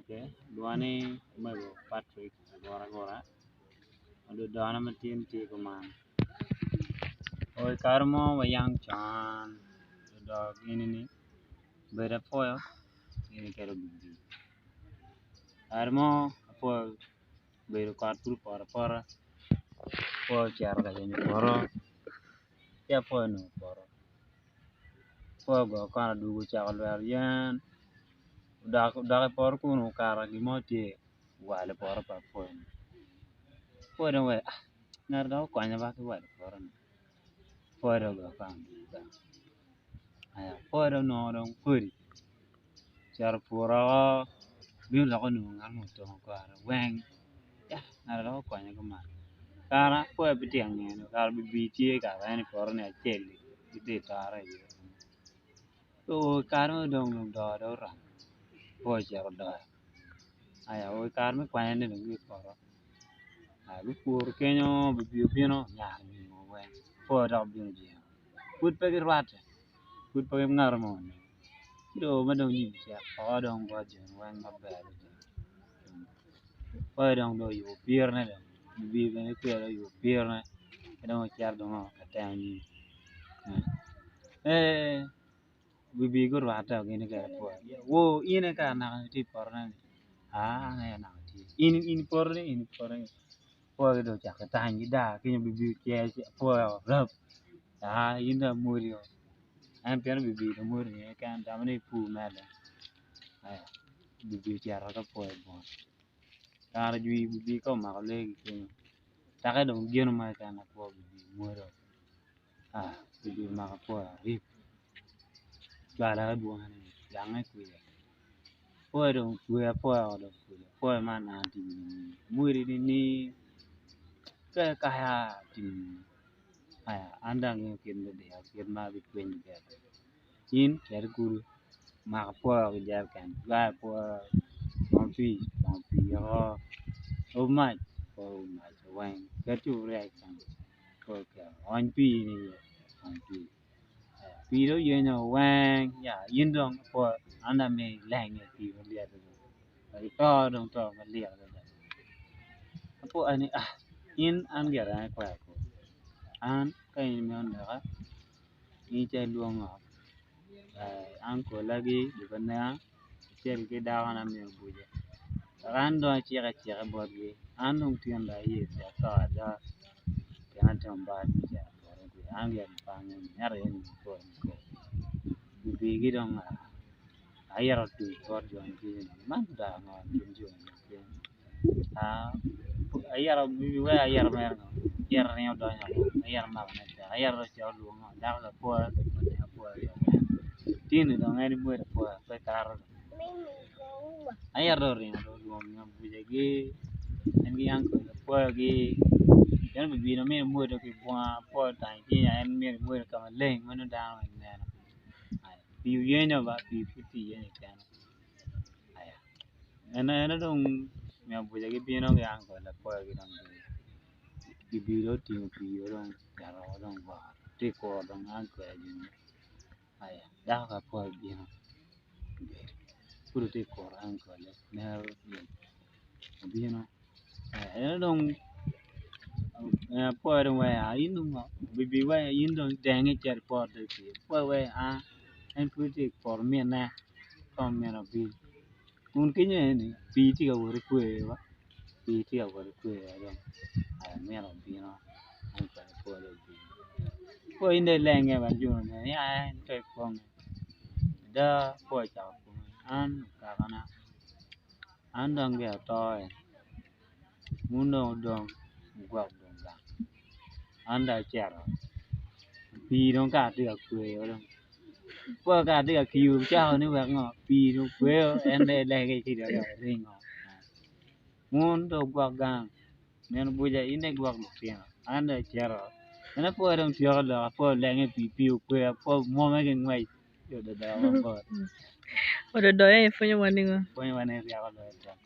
Lwonga ni omego Patrick aguragura dodona ma tin tye kuman i kare mo ma yam con dodo eni obedo apwoyo gin ki obibi kare mo apwoyo obedo kot pud opoto apota apwoyo ocito ka yenyo poto ci apwoyo onongo poto apwoyo ogoyo kona odwogo ocako lwero yen odok i poto kunu kara gin mo tye owalo poto pa apwoyo-ni apwoyo dong owaco ni ngat-ti dok okonya ba ki walo poto-ni apwoyo dong ogoyo kona odwogo gang apwoyo dong onongo dong kodi ocito opuro obino dok onongo ngat mo otongo kore weng ngat-ti dok okonya kuman kara apwoyo pe tye ka ngene kara bibia tye kara en i poto-ni acel-li gitye ka tore iye oo i kare mo dong odoo dong oromo apwoyo ocito odoyo aya oo i kare me kwanyone dong ki i poto gupuro kenyo bibia obino onyaro nyimo weng apwoyo dok obino ojingo pud pe girwatte pud pe ngat mo ongeyo ci dong ma dong nyim ocek woko dong bot jo weng maber adada apwoyo dong oyubo pirone dong bibia bene dong oyubo pirone ci dong ocito dong ka teno nyim ee bibia gurwatte gin ki apwoyo woo in aye kara naka itye i potona-ni aa an aye naka atye in i potoni in i potoni apwoyo dong ocako tany ki daa kenyo bibia ocer apwoyo rap aa in dong amwodi-o en pien bibia dong mwodi keken tamo ni ipur mere bibia ocito ki apwoyo i bunga kare jwi bibia ka omako lee ki kenyo take dong gino mo keken makwo bibia mwodo bibia omako apwoyo rip ocwalo i bunga-ni oyange kwija apwoyo dong otweyo apwoyo dong apwoyo man an atimo nining amwodi nining pe kaya atimo nining aya an dong angeyo kit me diyo kit ma abitwenyi kwede in cit i kulu mak apwoyo ki jeriken ijwayo apwoyo twon pii twon pii woko ob mac obo mac weng ket cupuria i keno ony pii-ni iye ony pii pii dong oyenyo weng in dong apwoyo an dong amiyo ilenge i pii malyet wek ito dong to malyet adada apwoyo ni in an gira an akwero komi an ka in imito neka in icit ilwongo ankolagi jo pa neka kacel ki dakona me abuca dok an dong acike acika botgi an dong tin dong aye pi ato ada pien atimo bal me cito i poto kwede an gire pe angeyo ento eni bibigi dong ayito otuc bot jo ni man daa ngo i kin jo ni ayito wek ayito mere ngo ayito ringo donyo ayito makone tek ayito dong ocito olwongo dako lapwoya tini dong en mwodo apwoya pe kato ayito dong oringo dong olwongo abucagi en ki uncle apwoyogi pien bibino mito mwodo ki bunga apwoyo otango cinge en myero emwod ka maleng ma nongo dano weng neno pii oyenyo ba pii pud tye ka yenyo kene ene dong ngat buca gibino ki uncle apwoyogi dong bibino dong otingo pii dong ocito dong woko tye ka kuro dong uncle dako ki apwoyo obino pud tye ka kuro uncle obino ene dong apwoyo dong weko in dong bibino weko in dong itenge icito ipot apwoyo weko aa en pud tye ka kuro minne kong mine obin kun kenyo eni pii tye ka wot ki kweyo pii tye ka wot ki kweyo dong mine obino apwoyo in dong ilenge wek jo onen ni in pe ikwonge ada apwoyo ocako kwonge an kakana an dong myero ato wun dong wudong wugwok dong gang an dong acito pii dong kara tye ka kweyo dong apwoyo kara tye ka kiyo cako ni wek ngo pii dong okweyo en dong elenge ci dong eringo wun dong wugwok gang min buca in dong igwok lutino an dong acito en apwoyo dong tyeko lok apwoyo olenge i pii, pii okweyo apwoyo omwome ki ngwec ci ododo mabor. Ododo aye pwonyowa ningo? Pwonyowa ni ryeko loyo tek.